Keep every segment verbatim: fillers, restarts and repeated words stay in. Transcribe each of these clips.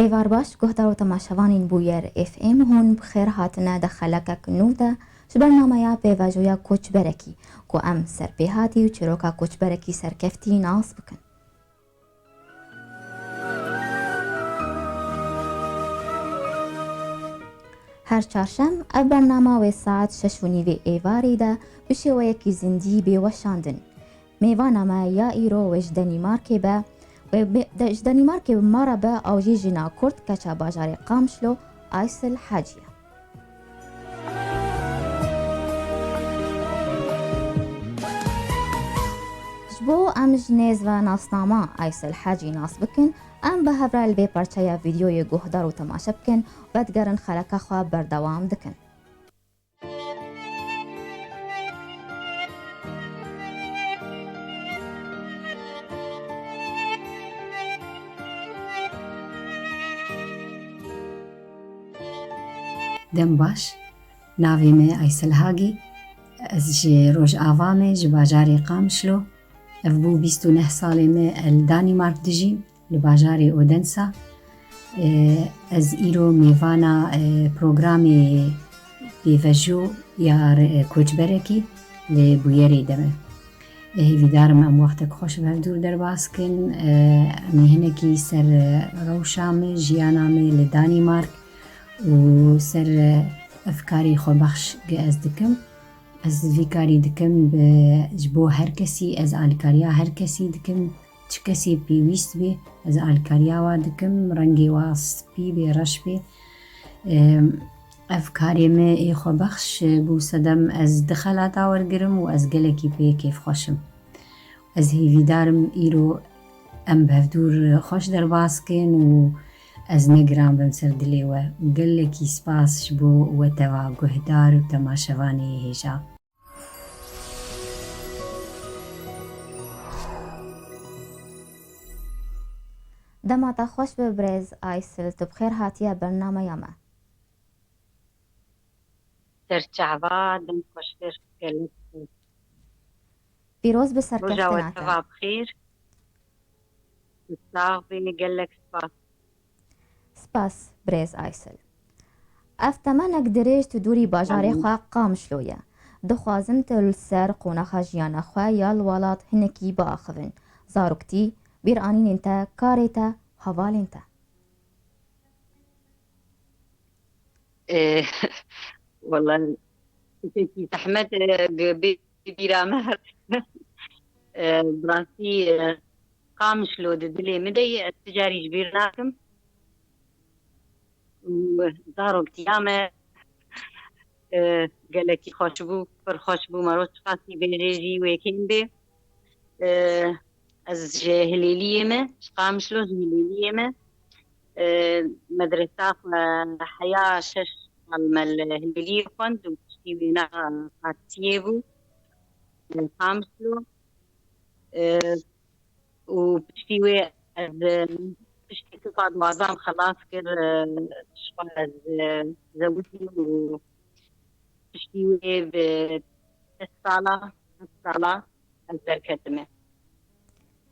Êvar baş, guhdar û temaşevanên Bûyer F M, hûn bi xêr hatine di xelekek nû de ji bernameya pêvajoya koçberekî, ku em ser pêhatî û çîroka koçberekî serkeftî nas bikin. Her çarşem ev bernama wê saet şeş û nîvê êvarê de bi şêweyekî zindî bê weşandin. Mêvana me ya îro wê ji Denîmarkê be, wê bi, de, ji Denîmarkê bi me re be, ew jî jina Kurd, keça bajarê Qamişlo, Aysel Hacî ye. Ji bo em ji nêz ve nasnama Aysel Hacî nas bikin, em bi hev re li vê parçeya vîdeoyê guhdar û temaşe bikin, vedigerin xeleka xwe berdewam dikin. Dem baş, navê me Aysel Hagî, ez ji Rojava me, ji bajarê Qamişlo. Ev bû bîst û neh salê me, ez li Danîmark dijîm, li bajarê Odense. E, ez îro mêvana, e, programê pêvajo ya re-, koçberekî li Bûyerê de me. E, hêvîdar im em wextek xweş bi hevdûr derbas kin. E, em ê hinekî ser, e, rewşa me, jiyana me li Danîmark û ser, e, ev karê xwebexş ge ez dikim. Ez vî karî dikim bi, ji bo her kesî, ez alîkariya her kesî dikim. Çi kesî pêwîst bê, ez alîkariya wa dikim, rengê wa spî bê, reş bê. Em, ev karê me ê xwebexş bû sedem ez di xelata wergirim û ez gelekî pê kêfxweş im. Ez hêvîdar im îro em bi hevdûr xweş derbas kin û ez ne giran bim ser dilê we. Gelekî spas ji bo we teva guhdar û temaşevanê hêja. Dema te xweş be birêz Aysel, tu bi xêr hatiye bernameya me. Serçava, dem xweştir, gelek. Pîroz bi serkeftina te. Roja we teva bi xêr. Sax bê, gelek spas. Spas, birêz Aysel. Ev temenek dirêj tu dûrî bajarê xwe Qamişlo ye. Dixwazim tu li ser qonaxa jiyana xwe ya li welat hinekî biaxivin. Zaroktî, bîranînên te, karê te, hevalên te. Ê, wela, tiştekî zehmet, e, bi, bi bîra me hat. E, bi rastî, e, Qamişlo di dilê min de ye, ez ti carî ji bîr nakim. Û zaroktiya me, e, gelekî xweş bû, pir xweş bû, mero çiqasî bêjê jî wê kêm bê. E, ez ji Hilêliyê me, ji Qamişlo ji Hilêliyê me. E, medresa xwe heya şeş sal me li Hilêliyê xwend û piştî wêna qadisiyê bû, e, Qamişlo. E, û piştî wê ez, e, piştî sifa duwazan xelas kir, e, ji xwe ez, e, zewicîm û piştî wê bi des sala, heft sala ez derketime.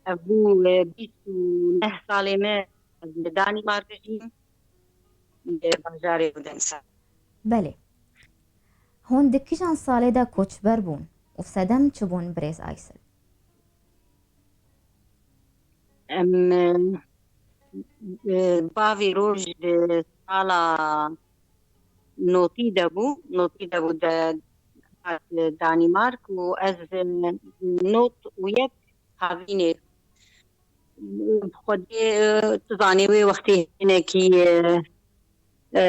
Ev bû, e, bîst û neh salê me ez li Danîmark dijîm, li bajarê Odense. Belê. Hûn di kîjan salê de koçber bûn û sedem çi bûn, birêz Aysel? Em, e, e, bavê roj di sala notî de bû, notî de bû de hat Danîmark û ez, e, not û yek havînê. Xwedê, e, tu zanî wê wextê hinekî, e, e,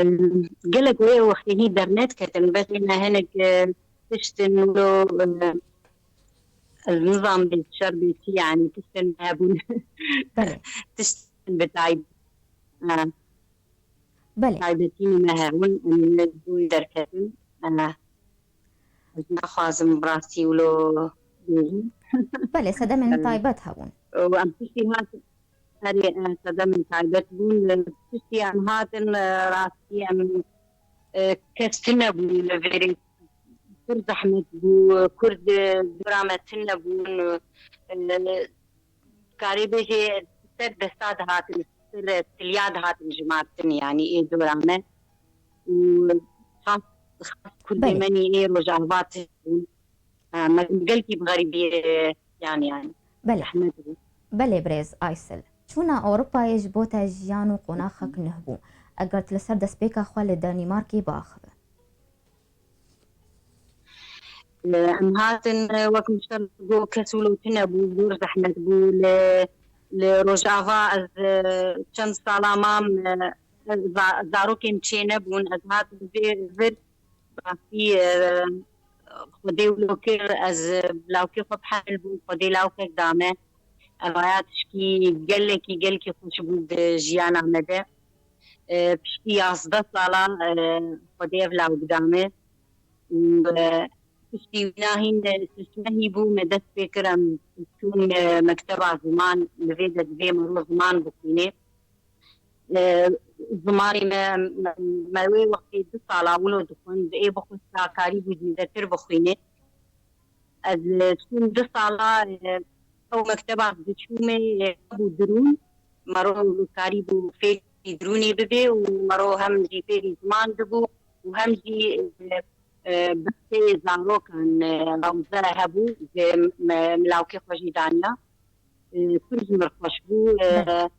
gelek wê wextê hî dernedketin, bes ne hinek, e, tiştin wilo, e, ez nizam bê şer bê çi, yanî tiştin hebûn. Belê. Tiştin bi taybet. E, Belê. Taybetî me hebûn, em ne dû derketin. E, Ez naxwazim bi rastî wilo bêjim. Belê, sedemên taybet hebûn. Û em piştî hatin, herê, e, sedemên taybet bûn. Piştî em hatin, e, rastî em, e, kes tune bûn li vêrê. Pir zehmet bû. Kurd, e, dora me tune bûn. E, karê bêjê ser desta dihatin. pir tiliya dihatin jimartin, yanî ê dora me. Û xas, xas kurdê Belê. me nî ê Rojava tişt bûn. E, me gelkî bi xerîbî, e, yanî, yanî. Belê. Zehmet bû. Belê birêz Aysel. Çûna Ewropayê ji bo te jiyan û qonaxek nuh bû. Eger tu li ser destpêka xwe li Danîmarkê biaxive. Em hatin, e, wek min ji te got, kes wilo tune bû, zor zehmet bû. Li, li Rojava ez, e, çend sala mam, e, za-, zarokên çênebûn. Ez hatim vê vir, rastî, e, Xwedê wilo kir, ez, e, lawkê xwe bi hemil bûm, Xwedê lawkek da me. Evaya tişkî gelekî, gelekî xweş bû di jiyana me de. E, piştî yazdeh sala, e, Xwedê ev lawik da me. Û, e, piştî wîna hîn, e, şeş mehî bû, me dest pê kir, em çûn, e, mekteba ziman, li vê de divê mero ziman bixwînê. E, zimanê me, me, me wê wextê du sala wilo dixwend, ê bixwesta karî bû zêdetir bixwînê. Ez, e, çûm du sala, e, ew mekteba diçûmê, e, bû dirûn. Mero karî bû fêrî dirûnê bibê û mero hem jî fêrî ziman dibû û hem jî, e, e, bextê zarokan, e, rewze hebû, ji me, me lawkê xwe jî daniya. E, pir ji mir xweş bû. E, Belê.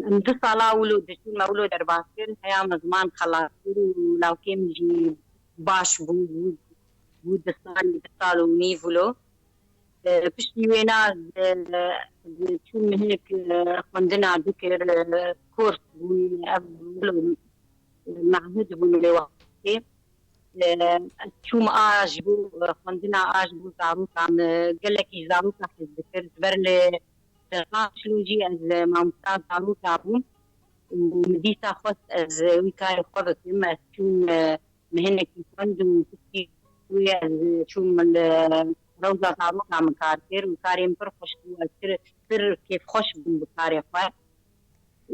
Em du sala wilo diçûn, me wilo derbas kir, heya me ziman xelas kir û lawkê min jî baş bû, bû, bû du salî, du sal û nîv wilo. E, piştî wêna ez, e, çûm hinek, e, xwendina dikir, e, kurs bûn, ev wilo, e, mehûd bûn lê wextê. E, ez çûm a ji bo, e, xwendina a ji bo zarokan, e, gelekî zaroka hez dikir. Ji ber li Dexan Şilo jî ez, e, mamosta zaroka bûm û min dîsa xwest ez, e, wî karê xwe bikim. Ez çûm, e, mihinekî xwend û piştî wê ez, e, çûm li rewza zaroka min kar kir û karê min pir xweş bû. Ez pir, pir kêfxweş bûm bi karê xwe.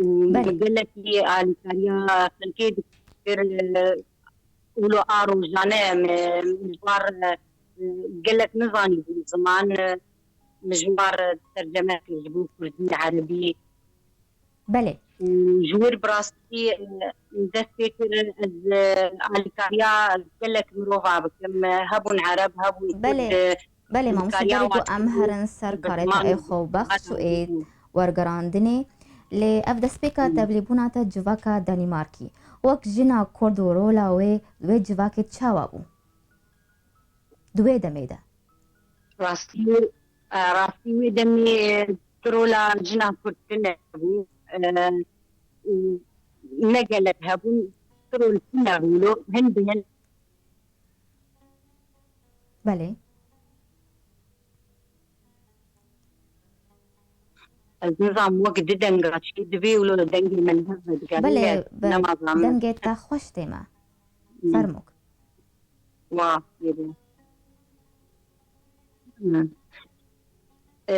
Û Belê. gelekî alîkariya xelkê dikir, e, wilo a rojane em, e, min ji war, e, gelek nizanîbû ziman, e, min ji war terceme kir ji bo kurdî, erebî. Belê. Û ji wir bi rastî, e, dest pê kir ez, e, alîkariya gelek mirova bikim. E, hebûn ereb, hebûn kurd, Belê. e, Belê, mamoste, alîkariya berê ku em herin ser karê te ê xwe û bexş û ê wergerandinê. Lê ev destpêka Hmm. tevlîbûna te civaka Danîmarkî. Wek jina kurd û rola wê, wê civakê çawa bû? Di wê demê de. Rastî, e, rastî wê demê, e, tu rola jina kurd tune bû. E, û ne gelek hebûn, tu rol tune bû. Lo hin bi hin. Belê. Ez nizam wek di denga çi divê û lo dengê min hev digerîne. Belê, be-, Nema zamin. dengê te xweş tê me. Hmm. Fermok. Wa, yedi. Hmm. E,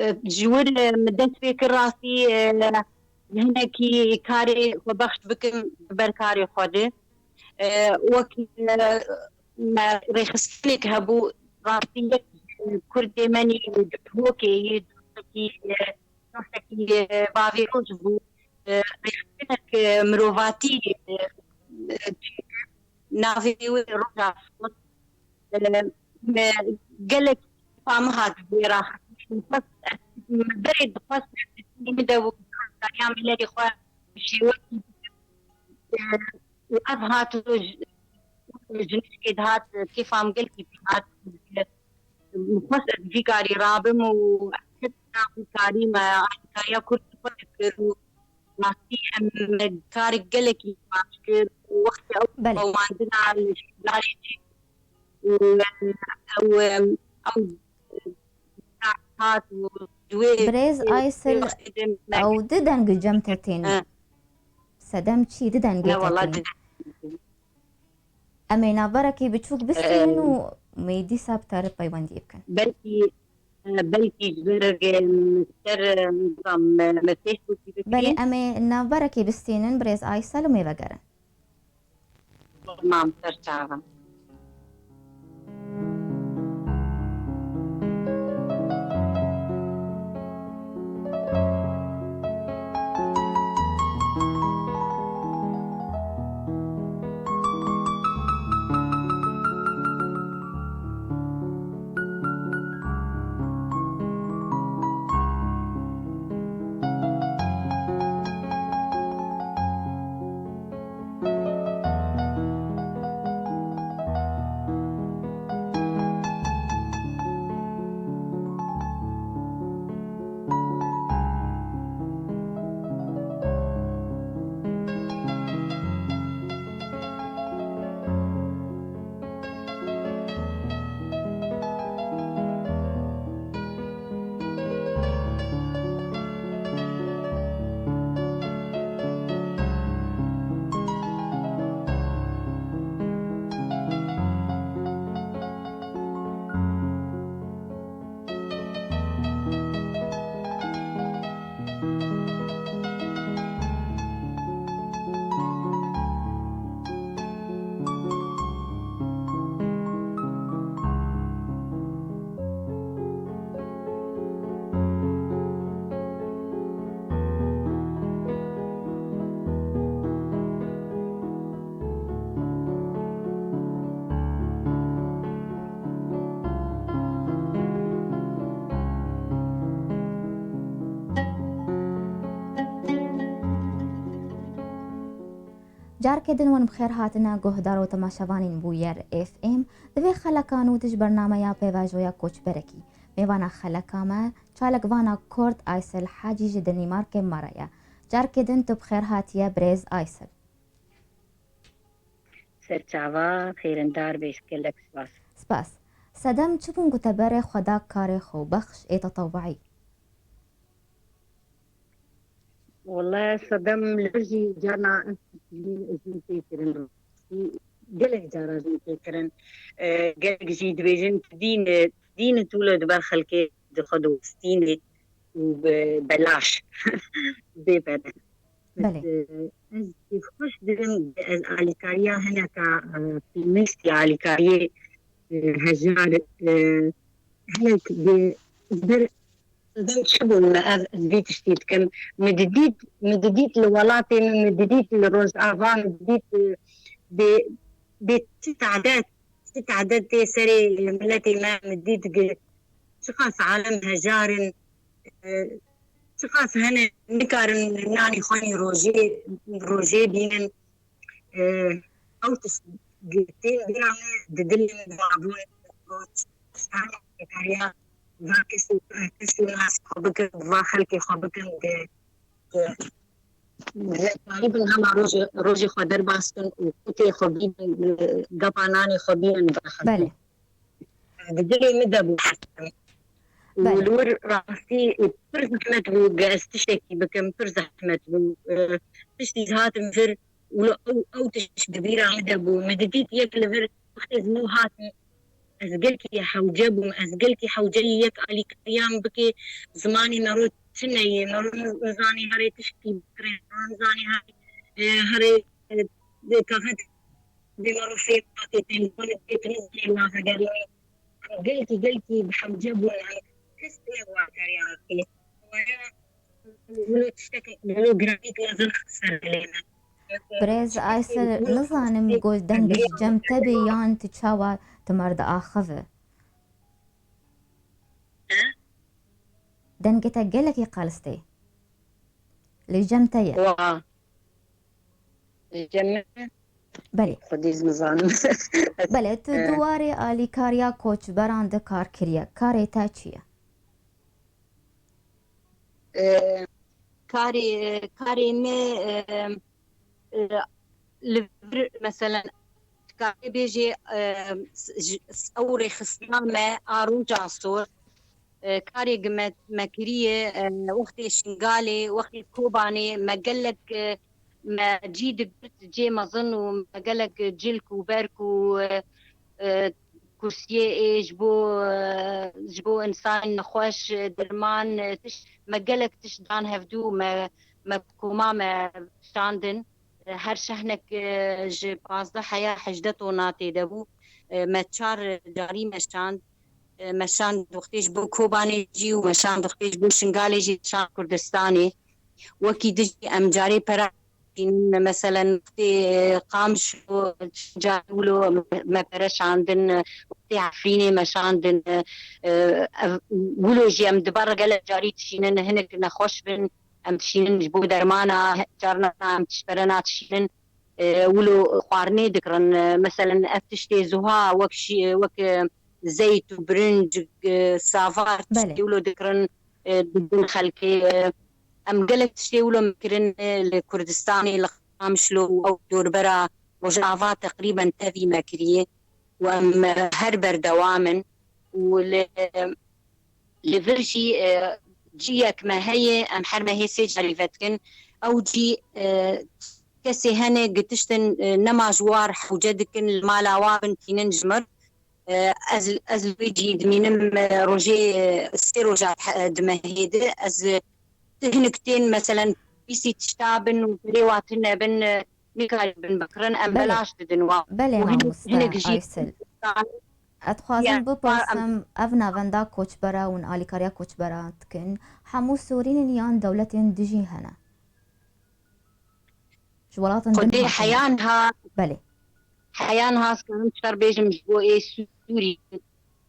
e, ji wir, e, min dest pê kir rastî, e, hinekî karê xwe bexş bikim ber karê xwe de. E, wek, e, me rêxistinek hebû, rastî yek, e, kurdê me nî di Duhokê yê, dosekî, e, dosekî, e, bavê roj bû. E, rêxistinek, e, mirovatî, e, e, navê wê Roja Sot. E, me gelek fam hat vê ra. Berê dixwest min de û kariya miletê xwe şêwekî, e, û ev hat û ji, ji nişkê dihat, kêfa min gelkî pê hat. Min xwest ez vî karî rabim û ez heta vî karî me alîkariya kurd xwe dikir û rastî em karek gelekî baş kir û wextê ew Belê. qewandina li şûndarê jî û ew, ew, ew hat û di wê Birêz Aysel, ew di deng cem te têne. He. Sedem çi di dengê Ne, te wala têne. di Em ê navberekê biçûk bistînin Em. û me dîsa bi te re peywendiyê bikin. Belkî, e, belkî ji ber, e, ser, e, nizam, e, me Facebookî bikin. Belê, em ê navberekê bistînin, birêz Aysel, û me vegerin. Tamam, ser çavan. Carkê din wan bi xêr hatine guhdar û temaşevanên Bûyer F M. Di vê xeleka nû de ji bernameya pêvajoya koçberekî. Mêvana xeleka me, çalakvana Kurd Aysel Hacî ji Denîmarkê me re ye. Carkê din tu bi xêr hatiye birêz Aysel. Serçava xêrindar be, gelek spas. Spas. Sedem çi bûn ku te berê xwe da karê xwe û bexş ê tetewuî? Wele sedem li vir jî carna ez izin tê kirin. Gelek cara izin tê kirin. E, gelek jî dibêjin tu dîn, tu dîn tu li di ber xelkê di xwe diwestînê û bi belaş bê bede. Belê. Ez kêfxweş dibim, ez alîkariya hineka, e, pêwîst ya alîkariyê, e, hejar, e, hinek bi, bi, bi çi bûn me ev, ez vî tiştî dikim. Min didît, min didît li welatê min, min didît li Rojava, min didît, e, bê, bê çi tadet, çi tadet tê serê miletê me, min dît gi-, çiqas alem hejar in, e, çiqas hene nikarin nanî xwe yî rojê, rojê bînin. E, ew tişt tên bîra me di dilê min de bûn. Got, ez hema kariya va kes û, kes û nas xwe bikim, va xelkê xwe bikim, di, di, di, karibin hema rojê, rojê xwe derbas kin û qutê xwe bînin, e, gepa nanê xwe bînin va xelkê. Belê. Di dilê min de bû. Û Belê. Li wir rastî pir zehmet bû, ge ez tiştekî bikim, pir zehmet bû. E, piştî ez hatim vir û li ew, ew tişt di bîra min de bû. Min didît yek li vir wextê ez nû hatim, ez gelkî hewce bûm, ez gelkî hewce yî yek alîkariya min bike, zimanê me ro tune ye, me ro nizanî herê tiştî bikirê, me ro nizanî herê, e, herê, e, kaxet Dê me rû fêm hatê telefon dê tu nizanî wa vegerînî. Em gelkî, gelkî bi hewce bûn, em kes tune wa kariya bikê. Waya wilo tiştek, wilo giranîk mezin ser dilê me. Birêz Aysel, nizanim got deng ji cem te bê yan tu çawa tu mer diaxive? He? Dengê te gelekî qels tê. Li cem te ye. Wa. Cem. Belê. Xwedî ez nizanim. Belê, tu Eh. di warê alîkariya koçberan de kar kiriye. Karê te çi ye? Eh, karê, karê me, eh, eh, li vir, meselen, karê bêjê, eh, s-, j-, s-, ew rêxistina me a roja sor, e, karê gi me, me kiriye, e, wextê Şingalê, wextê Kobanê, me gelek, e, me cî digirt cê mezin û me gelek cilk û berk û, e, e, kursiyê ê ji bo, e, ji bo însanên nexweş, e, derman, e, tişt, me gelek tişt dan hevdû, me, me koma me şandin. E, her şehnek, e, ji pazdeh heya hejdeh tona tê de bû. E, me çar carî me şand. E, me şand wextê ji bo Kobanê jî û me şand wextê ji bo Şingalê jî, şand Kurdistanê. Wekî di jî em carê pera tînin, meselen, wextê Qamişlo, carî wilo me, me pere şandin, wextê Efrînê me şandin, e, ev, wilo jî em dibar gelek carî dişînin, hinek nexweş bin, em dişînin ji bo dermana, carna em tişt pere nadişînin. E, wilo xwarinê dikirin. E, meselen, ev tiştê zuha wek şî-, wek, e, zeyt û birinc, e, savar, Belê. tiştê wilo dikirin, e, didin xelkê. E, em gelek tiştê wilo me kirin, e, li Kurdistanê, li Qamişlo û ew dorbera Rojava teqrîben tevî me kiriye û em, e, her berdewam in û li, li vir jî, e, ciyek me heye, em her mehê sê carî vedikin. Ew cî, e, kesê hene gitiştin, e, nema ji war hewce dikin, li mala wa bin tînin ji mir. E, ez, ez li wê cî dimînim, e, rojê, e, sê roja he-, di mehê de. Ez, e, hinek tên, meselen, pîsî tişta bin û berê wa tune bin, e, nikaribin bikirin, em Belê. belaş didin wa. Belê, Û hinek, mamoste hinek jî Aysel. Ez dixwazim Ya, bipersim, ev navenda koçbera hûn alîkariya koçbera dikin, hemû Sûrî ne yan dewletên dijî hene? Ji welatin din Xwedê hatin. heyan ha, Belê. heyan ha, ez karim şer bêjim ji bo ê Sûrî.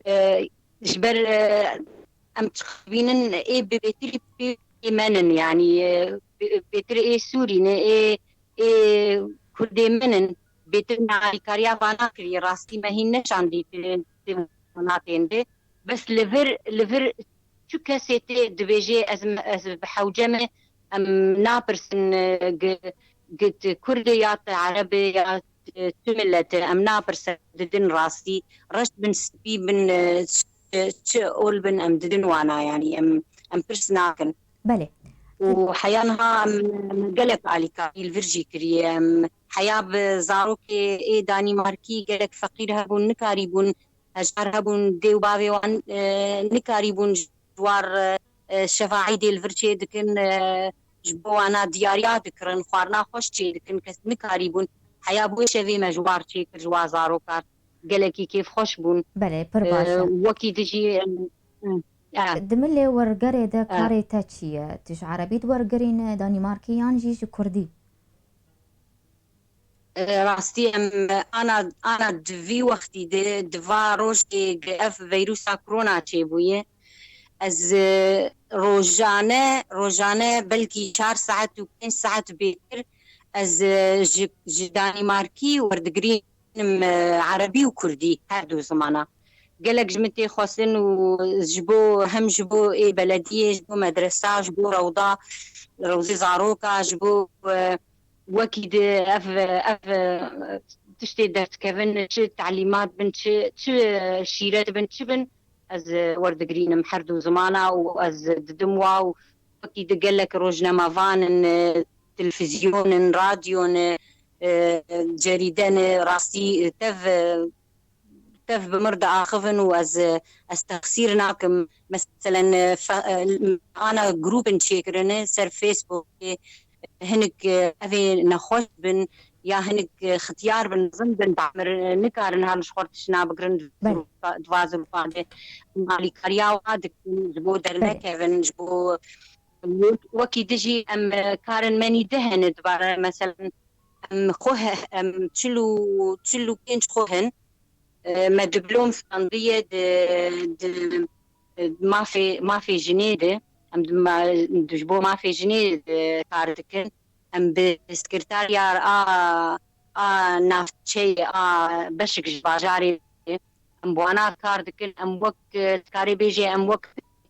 E, ji ber, e, em çixibînin ê bi bêtirî pê menin, yanî, e, bê-, bêtir ê Sûrî ne, ê, ê Kurdê min in, bêtir me alîkariya vana kiriye, rastî me hîn neşandî ti, ti welatên de. Bes li vir, li vir çi kesê tê dibêje, ez, ez bi hewce me, em napirsin, e, gi, gi ti Kurd e ya ti Ereb e ya ti, tu millet e, em napirsin didin rastî, reş bin, spî bin, e, çi, çi ol bin, em didin wana, yanî em, em pirs nakin. Belê. Û heya niha em, em gelek alîkarî li vir jî kiriye. Em heya bi zarokê ê Danîmarkî gelek feqîr hebûn, nikarîbûn, hejar hebûn, dê û bavê wan, e, nikarîbûn ji war, e, şeva Eîdê li vir çê dikin, e, ji bo wana diyariya dikirin, xwarina xweş çê dikin, kes nikarîbûn. Heya bi wê şevê me ji war çêkir, ji wa zarokan. Gelekî kêfxweş bûn. Belê, pir baş e. Wekî dijî, em, em, e. Di milê wergerê de e. Karê te çi ye? Tu ji erebî diwergerîne, Danîmarkî yan jî ji kurdî? E, rastî em ana, ana di vî wextî de, di va rojê ge ev veyrusa korona çêbûye. Ez, e, rojane, rojane belkî çar saet û pênc saet bêtir ez, e, ji, ji Danîmarkî werdigirînim, e, erebî û kurdî, her du zimana. Gelek ji min tê xwestin û ji bo, hem ji bo ê belediyê, ji bo medresa, ji bo rewda, rewzê zaroka, ji bo, e, wekî di ev, ev, e, tiştê derdikevin, çi telîmat bin, çi, çi şîret bin, çi bin, ez werdigirînim her du zimana û ez didim wa û wekî di gelek rojnamevan in, e, televîzyon in, radyo ne, e, cerîde ne, rastî, e, tev, e, tev bi mir diaxivin û ez, e, ez texsîr nakim. Meselen, e, fe-, e, ana grûp in çêkirine ser Facebookê, hinek, e, evê nexweş bin ya hinek, e, xitiyar bin, mezin bin, bi emir, e, nikarin her li ji xwe tiştna bigirin, Belê. Di va zilfan de. Em alîkariya wa dikin, ji bo Belê. Dernekevin, ji bo wek-, wekî dijî em, e, karên me nî di hene dibare, meselen, em xwe he-, em çil û, çil û pênc xwe hin. E, me diplom standiye di, di, e, mafê, mafê jinê de. Em di ma-, di ji bo mafê jinê, e, kar dikin. Em bi sekreterya a, a navçeyê, a beşik ji bajarê, em bi wana kar dikin. Em wek, e, dikarê bêjê, em wek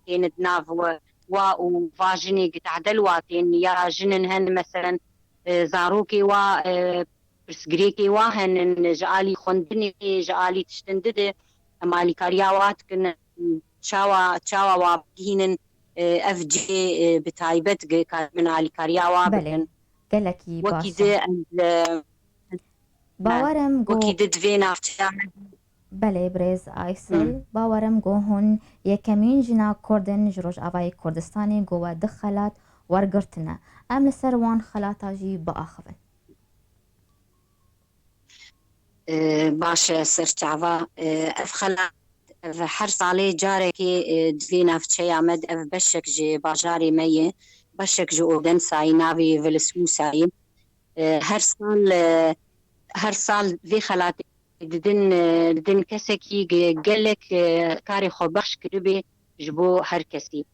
têne di nav we, wa û va jinê gi tedel wa tên, ya jinin hen, meselen, e, zarokê wa, e, pirsgirêkê wa henin, ji alî xwendinê, ji alî tiştin dide, em alîkariya wa dikin, çawa, çawa wa bigihînin, e, ev cihê, e, bi taybet ge-, karibin alîkariya wa Belê. Bikin. Gelekî Wekî baş e. De em, e, Bawer im ku wekî de divê navçeya me Belê, birêz Aysel, Hı. Bawer im ku hûn yekemîn jina Kurd in ji Rojavayê Kurdistanê ku we du xelat wergirtine. Em li ser wan xelata jî biaxivin. E, baş e, serçava. E, ev xelat, ev her salê carekê, e, di vê navçeya me de ev beşek ji bajarê me ye, beşek ji Odensayê, navê Velismûsayê. E, her sal, e, her sal vê xelatê didin, e, didin kesekî ge-, gelek, e, karê xwe bexş kiribê ji bo her kesî.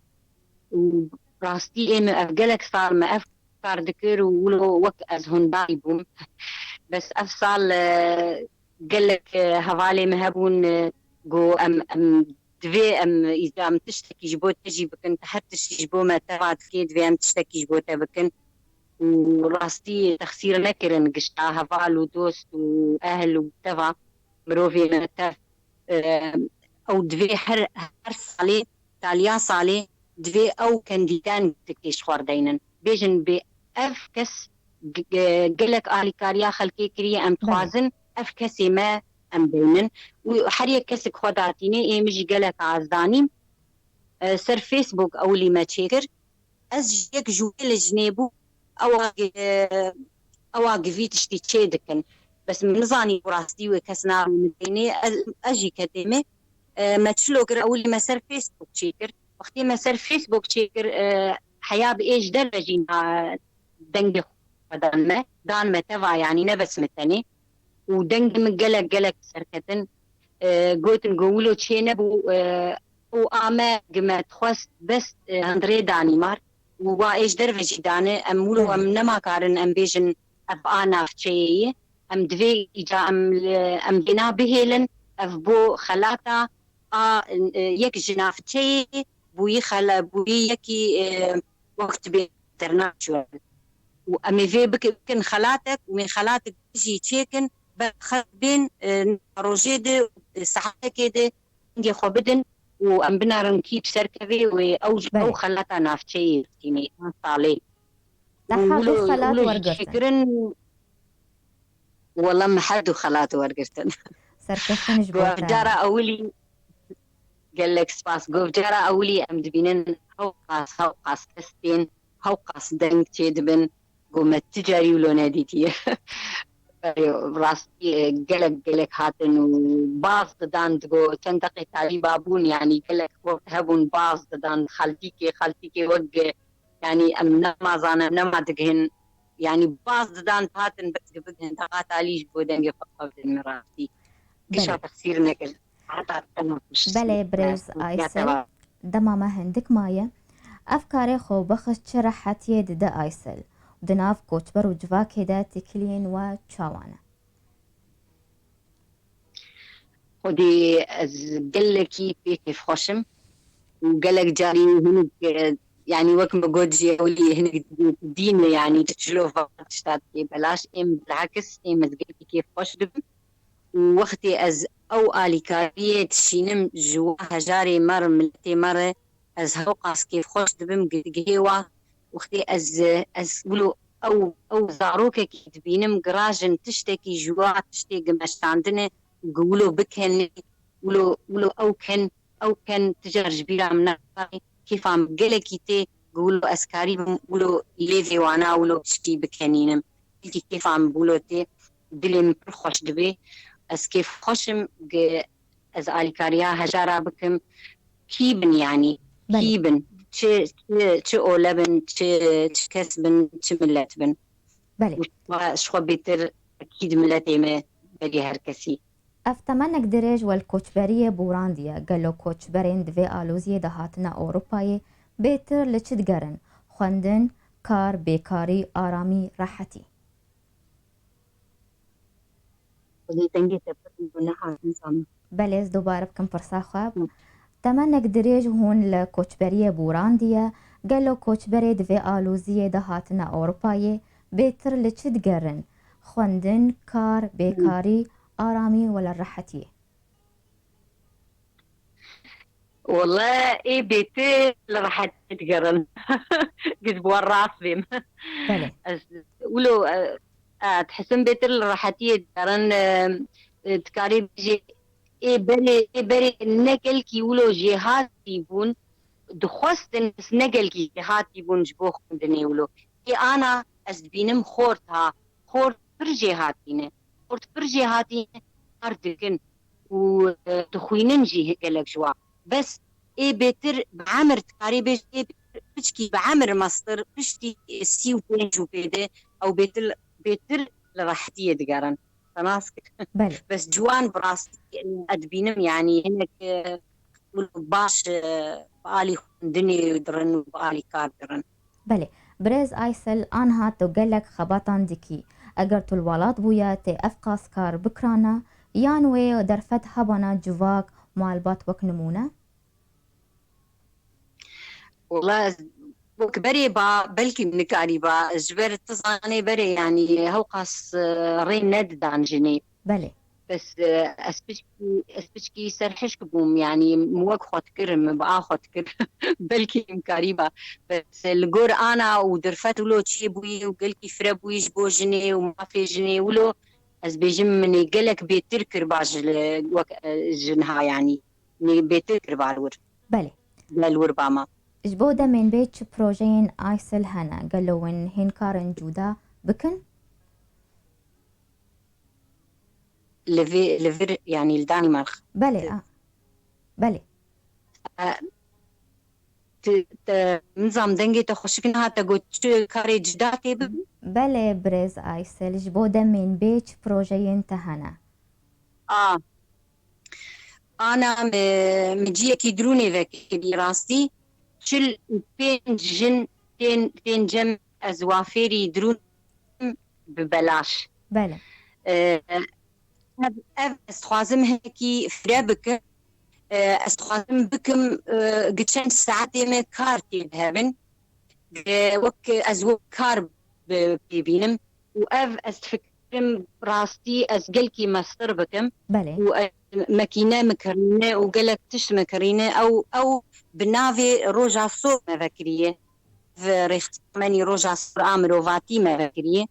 Û rastî ê min ev gelek sal me ev kar dikir û wilo wek ez hundarî bûm. Bes ev sal, e, gelek, e, hevalê min hebûn, e, got em, em divê em îza em tiştekî ji bo te jî bikin, te her tiştî ji bo me teva dikê, divê em tiştekî ji bo te bikin. Û rastî texsîr nekirin gişta heval û dost û ehl û teva mirovê me tev. E, ew divê her, her salê, taliya salê divê ew kendîden dikê ji xwe deynin. Bêjin bê ev kes g-, g-, gelek alîkariya xelkê kiriye, em Belê. Dixwazin ev kesê me em deynin. Û her yek kesek xwe datîne, ê min jî gelek ez danîm. E, ser Facebook ewilî me çêkir. Ez ji yek ji wê lijnê bû, ewa gi-, ewa givî tiştî çê dikin. Bes min nizanî ku rastî wê kes navê min deynê, ez, ez jî ketê me. E, me çilo kir, ewilî me ser Facebook çêkir. Wextê me ser Facebook çêkir, e, heya bi ê ji derve jî na-, dengê xwe dan me, dan me teva, yanî ne bes min tenê. Û dengê min gelek, gelek serketin. E, gotin ku wilo çê nebû, e, û a me gi me dixwest bes, e, hundirê danî mar. Û wa ê ji derve jî dane, em wilo Belê. Em nema karin em bêjin, ev a navçeyê ye. Em divê îca em li, em dê na bihêlin, ev bo xelata a, e, yek ji navçeyê bûyî xela, bûyî yekî, e, wek dibê international. Û em ê vê bik-, bikin xelatek û em ê xelatek jî çêkin, ber xelk bên, e, rojê de, e, saetekê de dengê xwe bidin û em binarin kî bi ser kevê wê ew, Belê. ew xelata navçeyê tînê salê. Te Û hevû wilo, xelat wilo jî wergirtin. çêkirin. Wela me her du xelat wergirtin. Serkeftin ji bo Got te. Cara ewilî, gelek spas. Got cara ewilî em dibînin hewqas, hewqas kes tên, hewqas deng çêdibin. Got me ti carî wilo nedîtiye. Rastî, e, gelek, gelek hatin û baz didan, digo çend deqê talîba bûn, yanî gelek wek hebûn baz didan, xeltîkê, xeltîkê wek, e, yanî em nema zanin, nema digihin, yanî baz didan, hatin bes digihin, deqa talî ji bo dengê xwe bidin min rastî. Gişa Belê. texsîr nekir. Heta temam. Belê, birêz Ya Aysel, temam. dema me hindik maye. Ev karê xwe bixist çi rehetiyê dide Aysel? Di nav koçber û civakê de têkiliyên we çawa ne? Xwedî ez gelekî pê kêfxweş im û gelek carî hinek, e, yanî wek min got jî ewilî hinek dîn e, yanî tu cilova tişta dikê belaş, êm bilhekis, êm ez gelekî kêfxweş dibim. Û wextê ez ew alîkariyê dişînim ji wa hejarê me re, miletê me re, ez hewqas kêfxweş dibim, gi-, gihê wa wextê ez, ez wilo ew, ew zarokekî dibînim, girajin tiştekî ji wa tiştê gi meşandine, gi wilo bikenê, wilo, wilo ew ken, ew ken ticar ji bîra min naxayê, kêfa min gelekî tê, gi wilo ez karîbim, wilo lêvê wana, wilo tiştî bikenînim. Gelkî kêfa min wilo tê, dilê min pir xweş dibê. Ez kêfxweş im, gi-, ez alîkariya hejara bikim. Kî bin yanî? Belê. Kî bin? Çi, çi, çi ole bin, çi, çi kes bin, çi milet bin? Belê. Û ji xwe, ji xwe bêtir ekîd miletê me berî her kesî. Ev temenek dirêj we li koçberiyê borandiye. Gelo koçberên di vê aloziyê de hatine Ewropayê bêtir li çi digerin? Xwendin, kar, bêkarî, aramî, rehetî. Xwedê dengê te pir û nehat nizam. Belê, ez dubare bikim pirsa xwe. Hı. Temenek dirêj hûn li koçberiyê borandiye. Gelo koçberê di vê aloziyê de hatine Ewropayê bêtir li çi digerin? Xwendin, kar, bêkarî, aramî wela rehetiyê? Wele ê bêtir li rehetiyê digerin. Giz bi we rast bêm. Belê. Ez wilo, e, e, dihisim bêtir li rehetiyê digerin, e, e, dikarî bêjî ê berê, ê berê ne gelkî wilo jêhatî bûn, dixwestin, bes ne gelkî jêhatî bûn ji bo xwendinê wilo. Ê ana ez dibînim xort ha, xort pir jêhatî ne. Xort pir jêhatî ne, kar dikin û, e, dixwînin jî gelek ji wan. Bes ê bêtir bi emir, dikarî bêjî ê bêtir piçkî bi emir mestir piştî, e, sî û pênc û pê de ew bêtir, bêtir li rehetiyê digerin. Te nas kir. Belê. Bes ciwan bi rastî, e, ez dibînim, yanî hinek, e, baş, e, bi alî xwendinê dirin û bi alî kar dirin. Belê. Birêz Aysel, anha tu gelek xebatan dikî. Eger tu li welat bûya, tê ev qas kar bikirana, yan wê derfet hebana civak, malbat wek nimûne? Wela ez wek berê ba, belkî nikarîba, ji ber tu zanê berê, yanî hewqas, e, rê nedidan jinê. Belê. Bes, e, ez piçkî, ez piçkî serhişk bûm, yanî min wek xwe dikir, min bi a xwe dikir. Belkî min karîba. Bes, e, li gor ana û derfet wilo çêbûyî û gelkî fire bûyî ji bo jinê û mafê jinê wilo, ez bêjim min ê gelek bêtir kir ba ji li, wek, e, ji niha, yanî. Nê bêtir kir ba li wir. Belê. Bile li wir ba me. Ji bo demên bê çi projeyên Aysel hene? Gelo win hên karin cuda bikin? Li vê, li vir, yanî li Danîmark. Belê, Ti- a. Belê. E, ti, te, nizam dengê te xweşik nehate got çi karê cida tê bibin? Belê, birêz Aysel, ji bo demên bê çi projeyên te hene? A. Ana, min, min ciyekî dirûnê vekirî rastî. Çil û pênc jin tên, tên cem ez wa fêrî dirûn bi belaş. Belê. E, ev, ev ez dixwazim hinekî fire bikim. E, ez dixwazim bikim, e, gi çend saetê me kar tê dihevin. E, wek ez wek kar bi-, bibînim. Û ev ez difikirim rastî ez gelkî mestir bikim. Belê. Û ez mekîne min kirîne û gelek tişt min kirîne. Ew, ew bi navê Roja Sor me vekiriye. Ev rêxistina me nî Roja Sor a mirovatî me vekiriye.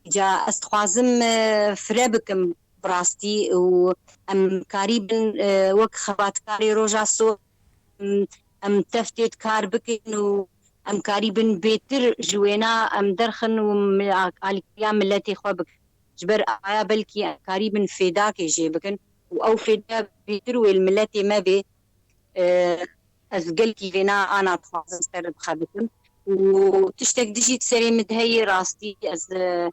Îca ez dixwazim, e, fire bikim bi rastî û em karîbin, e, wek xebatkarê Roja Sor, em, em tev tê kar bikin û em karîbin bêtir ji wêna em derxin û mi-, alîkariya miletê xwe bikin. Ji ber aya belkî em karîbin fêdakê jê bikin û ew fêda bêtir wê li miletê me bê. E, ez gelkî vêna ana dixwazim ser bixebitim. Û tiştek dijî di serê min de heye rastî ez, e,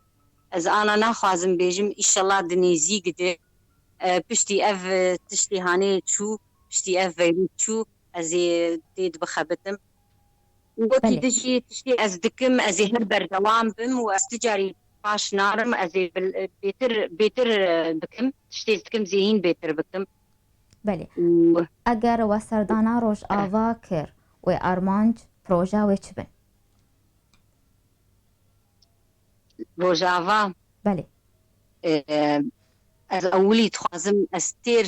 ez ana naxwazim bêjim, îşellah di nêzîk de, e, piştî ev, e, tiştê hanê çû, piştî ev veyrûs çû, ez ê tê de bixebitim. Û wekî Belê. Dijî tiştê ez dikim, ez ê her berdewam bim û ez ti carî paş narim, ez ê bil-, bêtir, bêtir, e, bikim. Tiştê ez dikim zê hîn bêtir bikim. Belê. Û Eger we serdana Rojava kir, wê armanc, proja wê çi bin? Rojava. Belê. E, ez ewilî dixwazim ez têr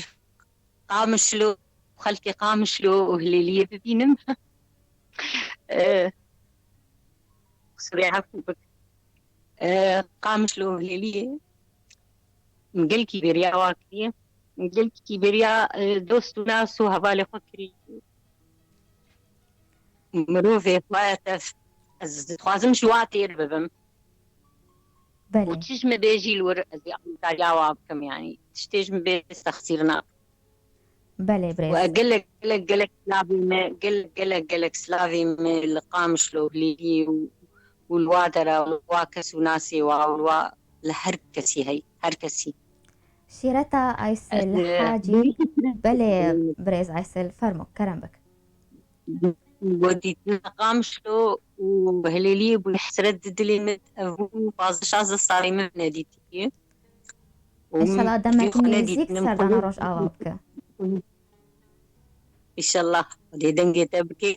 Qamişlo, xelkê Qamişlo û Hilêliyê bibînim. E, Qusûrê efû bik. E, Qamişlo û Hilêliyê min gelkî bêriya wa kiriye. Min gelkî bêriya, e, dost û nas û hevalê xwe kiriye. Mirovê xwe tev, ez dixwazim ji wa têr bibim. Belê. Û çi ji min bê jî li wir ez ê alîkariya wa bikim, yanî tiştê ji min bê sexsîr nakim. Belê, birêz. Û gelek, gelek, gelek silavê me, gelek, gelek, gelek silavê me li Qamişlo, Hilêliyê û, û li wa dera, û li wa kes û nasê wa, û li wa, li her kesî hey, her kesî. Şîreta Aysel Ez, e, Hacî, belê, birêz Aysel, fermo, kerem bik. Got dîtina Qamişlo û Hilêliyê bû hesret di dilê min, ev bû pazdeh şazdeh salê min nedîtiye. Û Înşallah min demek xwe nêzîk nedîtinim, serdana xwe Rojava bike. Înşallah Xwedê dengê te bike.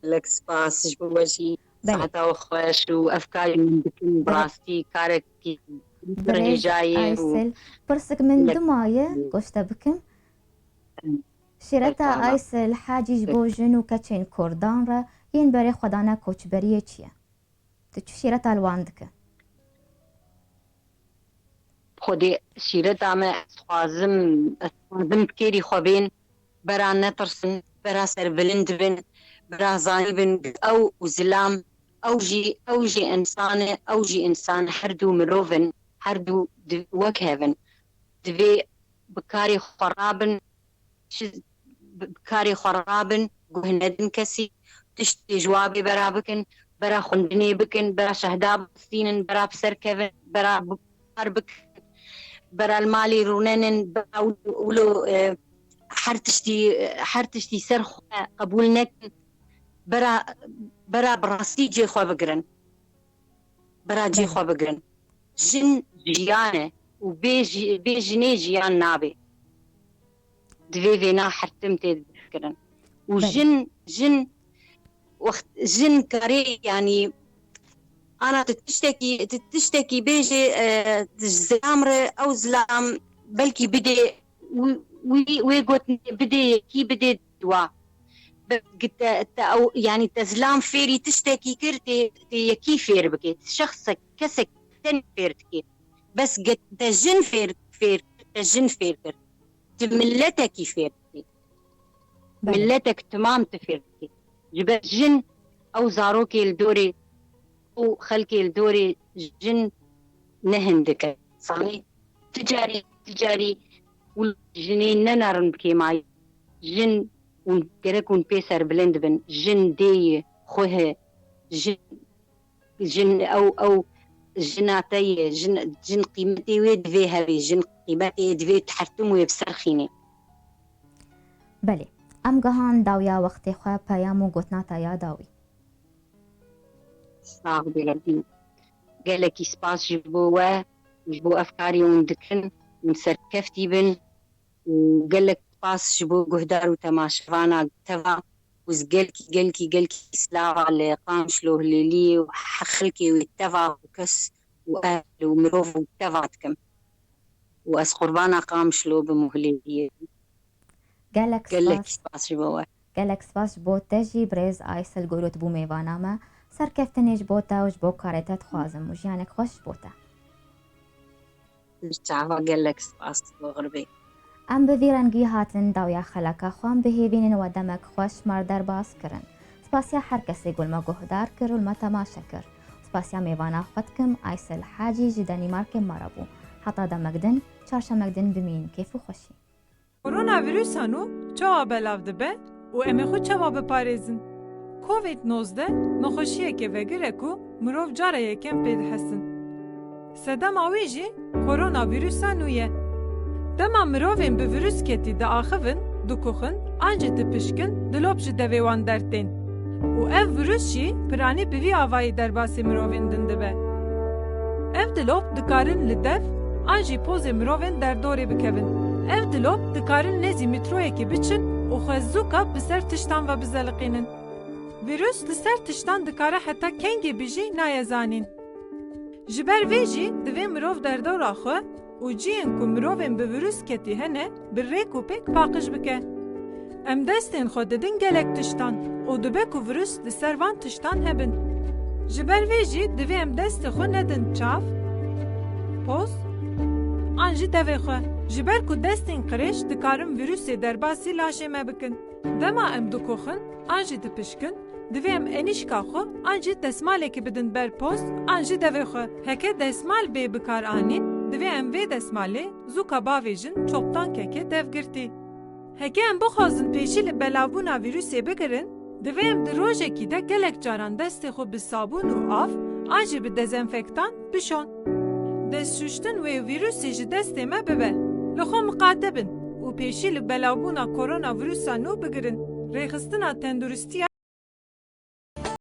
Gelek spas ji bo we jî. Belê. Saeta we xweş û ev karê min dikin, bi Belê. Rastî karekî Birêz dirêjayê û Aysel, pirsik min gelek dimaye, goş te bikim. Şîreta Aysel Hacî ji bo jin û keçên Kurdan re yên berê xwedana koçberiyê çi ye? Tu çi şîreta li wan dike? Xwedê şîreta me, ez dixwazim, ez dixwazim bi kêrî xwe bên, bera netirsin, bera serbilind bin, bera zanîbin, ew û zilam, ew jî, ew jî însan e, ew jî însan e, her du mirov in, her du di-, wek hev in. Divê bi karê xwe rabin, çi bi, bi karê xwe rabin, guh nedin kesî, tiştê ji wa bê bera bikin, bera xwendinê bikin, bera şehda bistînin, bera bi ser kevin, bera bi kar bikin, bera li malê rûnenin, bera wilo, wilo, e, her tiştî, her tiştî ser xwe qebûl nekin, bera, bera bi rastî cê xwe bigirin. Bera cî Belê. Xwe bigirin. Jin jiyan e û bê jî-, bê jinê jiyan nabe. Divê vêna her tim tê kirin. Û Belê. Jin, jin, wext jin karê, yanî, ana tu tiştekî, tu tiştekî bêjê, e, ji zilam re, ew zilam belkî bidê wî, wî, wê gotinê bidê yekî, bidê dua. Bi-, te, te ew, yanî te zilam fêrî tiştekî kir, tê, tê yekî fêr bike. Şexsek, kesek tenê fêr dike. Bes ge-, te jin fêr, fêr kir, te jin fêr kir. Tu miletekî fêr dike. Belê. Miletek timam tu fêr dike. Ji ber jin ew zarokê li dorê û xelkê li dorê jin ne hindik e. Sanî ti carî, ti carî û jinê ne nerin bi kêmayî. Jin û gerek hûn pê serbilind bin. Jin dê ye, xweh e. Jin, jin ew, ew jina te ye. Jin, jin qîmetê wê divê hebe. Jin qîmetê divê her tim wê bi ser xînê. Belê. Em gihan dawiya wextê xwe, peyam û gotina te ya dawî. Sax bî Rebî. Gelekî spas ji bo we, ji bo ev karî hûn dikin, hûn serkeftî bin û gelek spas ji bo guhdar û temaşevana teva û ez gelkî, gelkî, gelkî slava li Qamişlo Hilêliyê û he xelkê wê teva û kes û ehl û mirov û teva dikim û ez qurbana Qamişlo bim û Hilêliyê bim. Gelek Gelek spas. Spas ji bo we. Gelek spas ji bo te jî birêz Aysel Gurut bû mêvana me. Serkeftinê ji bo te û ji bo karê te dixwazim û jiyanek xweş ji bo te. Çava gelek spas bo xirbê. Em bi vî rengî hatin dawiya xeleka xwe, em bihêvînin we demek xweş mar derbas kirin. Spasiya her kesê ku li me guhdar kir û li me temaşe kir. Spasiya mêvana xwe dikim, Aysel Hacî ji Denîmarkê me re bû. Heta demek din, çarşemek din bimînin kêf û xweşî. Koronavîrusa nû çawa belav dibe û em ê xwe çawa biparêzin? Covid nozdeh nexweşiyeke vegir e ku mirov cara yekem pê dihesin. Sedema wê jî koronavîrusa nû ye. Dema mirovên bi vîrusketî diaxivin, dikuxin an jî dipişkin, dilop ji devê wan dertên. Û ev vîrus jî piranî bi vî avayî derbasî mirovên din dibe. Ev dilop dikarin li dev an jî pozê mirovên derdorê bikevin. Ev dilop dikarin nêzî mîtroyekê biçin û xwe zûka bi ser tiştan ve bizeliqînin. Vîrus li ser tiştan dikare heta kengê bijî nayê zanîn. Ji ber vê jî divê mirov derdora xwe û cihên ku mirovên bi vîrusketî hene bi rêk û pêk paqij bike. Em destên xwe didin gelek tiştan û dibe ku vîrus li ser van tiştan hebin. Ji ber vê jî divê em destê xwe nedin çav, poz an jî devê xwe. Ji ber ku destên qirêj dikarin vîrusê derbasî laşê me bikin. Dema em dikoxin an jî dipişkin, divê em enîşka xwe an jî desmalekê bidin ber poz an jî devê xwe. Heke desmal bê bikaranîn, divê em vê desmalê zûka bavêjin çoktan keke dev girtî. Heke em bixwazin pêşî li belavbûna vîrusê bigirin, divê em di rojekî de gelek caran destê xwe bi sabûn û av an jî bi dezenfektan bişon. Destşuştin wê vîrusê ji destê me bibe. Li xwe miqate bin û pêşî li belavbûna koronavîrusa nû bigirin. Rêxistina tenduristiya